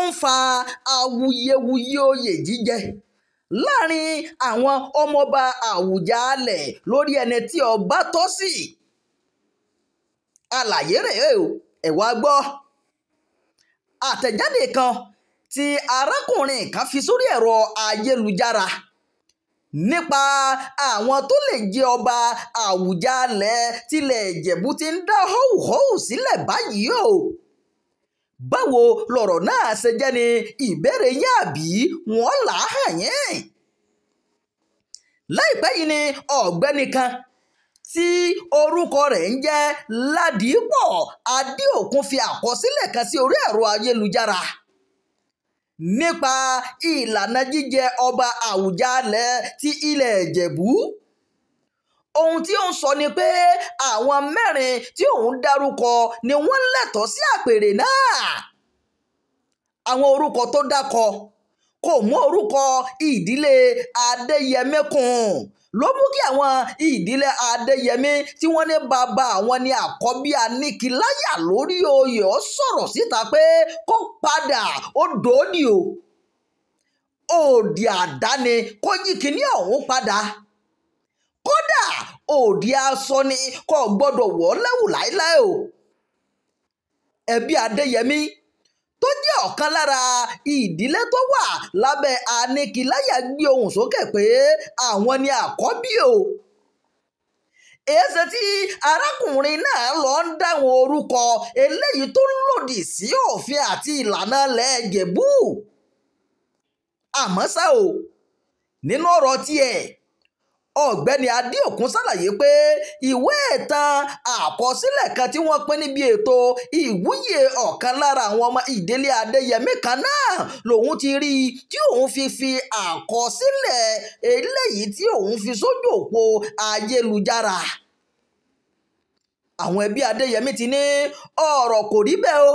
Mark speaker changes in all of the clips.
Speaker 1: ń fa awuyewuye oyè jíjẹ láàrin àwọn ọmọọba Àwùjalẹ̀ lórí ẹni tí ọba tọ́ sí? Àlàyé rèé o, ẹ wá gbọ́. Àtẹ̀jáde kan tí arákùnrin kan fi sórí ẹ̀rọ ayélujára nípa àwọn tó lè jẹ ọba Àwùjalẹ̀ tilẹ̀ Ìjẹ̀bú ti ń dá họ́wùhọ́wù sílẹ̀ báyìí o. Báwo lọ̀rọ̀ náà ṣe jẹ́ ni ìbéèrè yín àbí wọ́n là á hàn yín? Láìpẹ́ yìí ni ọ̀gbẹ́ni kan tí orúkọ rẹ̀ ń jẹ́ Ládìpọ̀ Adéòkun fi àkọsílẹ̀ kan sí orí ẹ̀rọ ayélujára nípa ìlànà jíjẹ ọba Àwùjalẹ̀ ti ilẹ̀ Ìjẹ̀bú. Ohun tí ó ń sọ ni pé àwọn mẹ́rin tí òun dárúkọ ni wọ́n lẹ́tọ̀ọ́ sí àpèrè náà. Àwọn orúkọ tó dákọ kò mú orúkọ ìdílé Adéyẹmí kún ló mú kí àwọn ìdílé Adéyẹmí tí wọ́n ní bàbá àwọn ní àkọ́bí Aníkìláyà lórí oyè ó sọ̀rọ̀ síta pé kó padà ó dòódì o, òdì àdáni kó yí kíní ọ̀hún padà, kódà òdì aṣọ ni kò gbọ́dọ̀ wọ̀ lẹ́wù láéláé o. Ẹbí Adéyẹmí tó jẹ́ ọ̀kan lára ìdílé tó wà lábẹ́ Aníkìláyà gbé ohùn sókè pé àwọn ni àkọ́bí o. Èéṣe tí arákùnrin náà lọ ń dáhùn orúkọ eléyìí tó lòdì sí òfin àti ìlànà ilẹ̀ Ìjẹ̀bú. Àmọ́ ṣá o, nínú ọ̀rọ̀ tiẹ̀, ọ̀gbẹ́ni Adéòkun ṣàlàyé pé ìwé ìtàn àkọsílẹ̀ kan tí wọ́n pín níbi ètò ìwúyè ọ̀kan lára àwọn ọmọ ìdílé Adéyẹmí kan náà lòun ti rí i tí òun fi fi àkọsílẹ̀ eléyìí tí òun fi sójú òpó ayélujára. Àwọn ẹbí Adéyẹmí ti ní ọ̀rọ̀ kò rí bẹ́ẹ̀ o,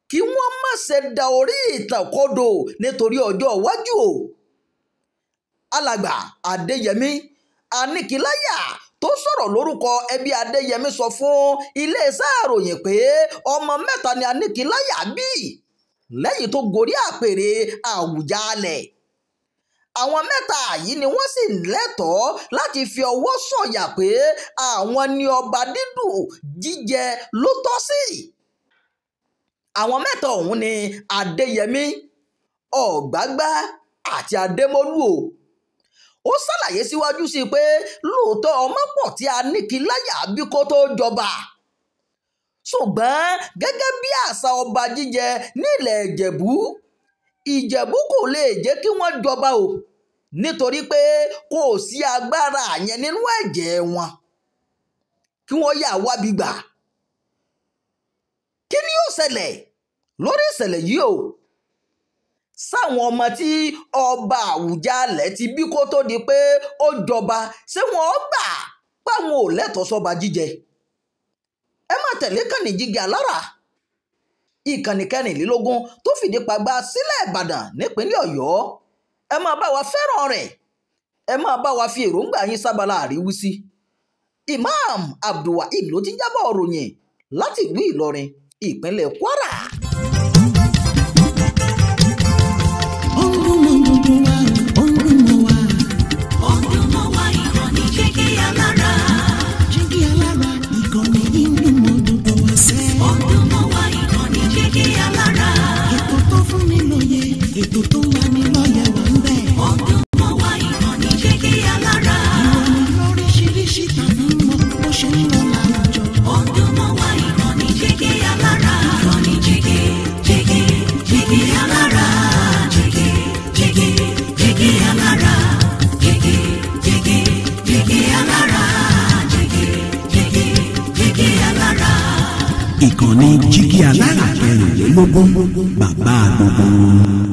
Speaker 1: kí wọ́n má ṣe da orí ìtàn kodò nítorí ọjọ́ iwájú o. Alàgbà Adéyẹmí Aníkìláyà tó sọ̀rọ̀ lórúkọ ẹbí Adéyẹmí sọ fún iléeṣẹ́ àròyìn pé ọmọ mẹ́ta ni Aníkìláyà bí lẹ́yìn tó gorí àpèrè Àwùjalẹ̀. Àwọn mẹ́ta yìí ni wọ́n sì lẹ́tọ̀ọ́ láti fi ọwọ́ sọ̀yà pé àwọn ni ọba dídùn jíjẹ ló tọ́ sí. Àwọn mẹ́ta ọ̀hún ni Adéyẹmí, Ọ̀gbágbá àti Adémọ́lú o. Ó ṣàlàyé síwájú sí i pé lóòótọ́ ọmọ pọ̀ tí Aníkìláyà bí kó tó jọba, ṣùgbọ́n gẹ́gẹ́ bí àṣà ọba jíjẹ nílẹ̀ Ìjẹ̀bú, Ìjẹ̀bú kò lè jẹ́ kí wọ́n jọba o nítorí pé kò sí agbára yẹn nínú ẹ̀jẹ̀ wọn kí wọ́n yà wábi gbà. Kí ni yóò ṣẹlẹ̀ lórí ìṣẹ̀lẹ̀ yìí o? Sáwọn ọmọ tí ọba Àwùjalẹ̀ ti bí kó tó di pé ó jọba, ṣé wọ́n gbà páwọn ò lẹ́tọ̀ọ́ sọ́ba jíjẹ? Ẹ má tẹ̀lé kànnì Jígí Alára, ìkànnì 24 tó fìdí pagbá sílẹ̀ Ìbàdàn nípínlẹ̀ Ọ̀yọ́. Ẹ máa bá wa fẹ́ràn rẹ̀, ẹ máa bá wa fi èròǹgbà yín sábàlá àríwísí. Imam Abdulwaheed ló ti jábọ̀ ròyìn láti ìlú Ìlọrin, ìpínlẹ̀ Kwara.
Speaker 2: Ètò tó ń lani lọ́yẹ̀ wà ń bẹ̀.
Speaker 3: Ó dùn mọ́ wa ìkànnì Jígí Alára.
Speaker 2: Ìròyìn lóríṣiríṣi tàbí mọ bó ṣe ń lọ láwùjọ.
Speaker 3: Ó dùn mọ́ wa ìkànnì Jígí Alára. Ìkànnì Jígí Jígí Jígí Alára. Jígí Jígí Jígí Alára. Jígí Jígí Jígí Alára. Jígí Jígí Jígí Alára.
Speaker 4: Ìkànnì Jígí Alára 24 bàbá gbogbo.